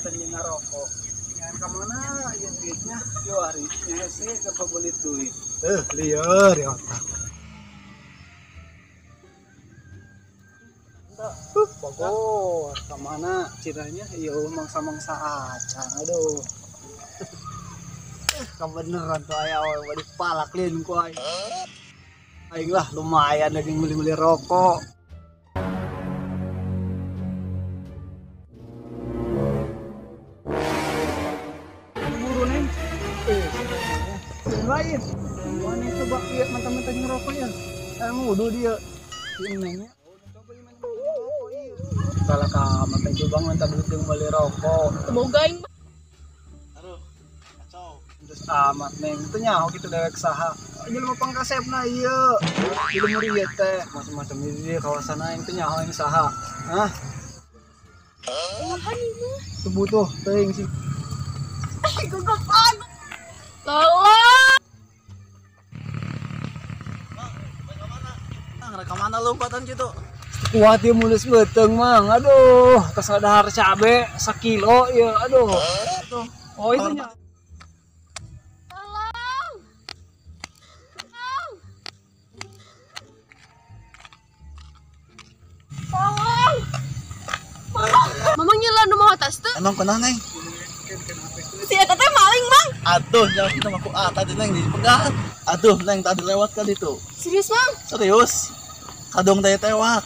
Ngarokok. Yang kemana ya duitnya? Yo harinya sih kepabelit duit. Liar ya otak. Bogor kemana ciranya? Yo mangsa-mangsa acan. Aduh. Kebeneran tuh ayah balik palak lin ku aing. Aing lah lumayan lagi beli-beli rokok. Lain mana coba iya mentah-mentah ngerokok ya ngudu dia si nengnya salah kamat coba mentah duit yang beli rokok semoga aing aduh kacau terus amat neng itu nyaho gitu dewek saha jelema pangkasepna ieu di lemur ieu teh macam-macam di kawasan aing teh nyaho aing saha hah tuh butuh teuing sih gogopan tolong. Rek mana lompatan gitu? Kuat dia mulus beteng mang. Aduh, tas ada har cabe sekilo ya. Aduh. Oh itu nya. Tolong. Tolong. Mamang nyela nu mau tas tuh. Emang kenal neng? Si eta teh maling, Mang. Aduh, jangan kita maku tadi neng dipegat. Aduh, neng tadi lewat kan itu. Serius, Mang? Serius. Kadung teh tewak.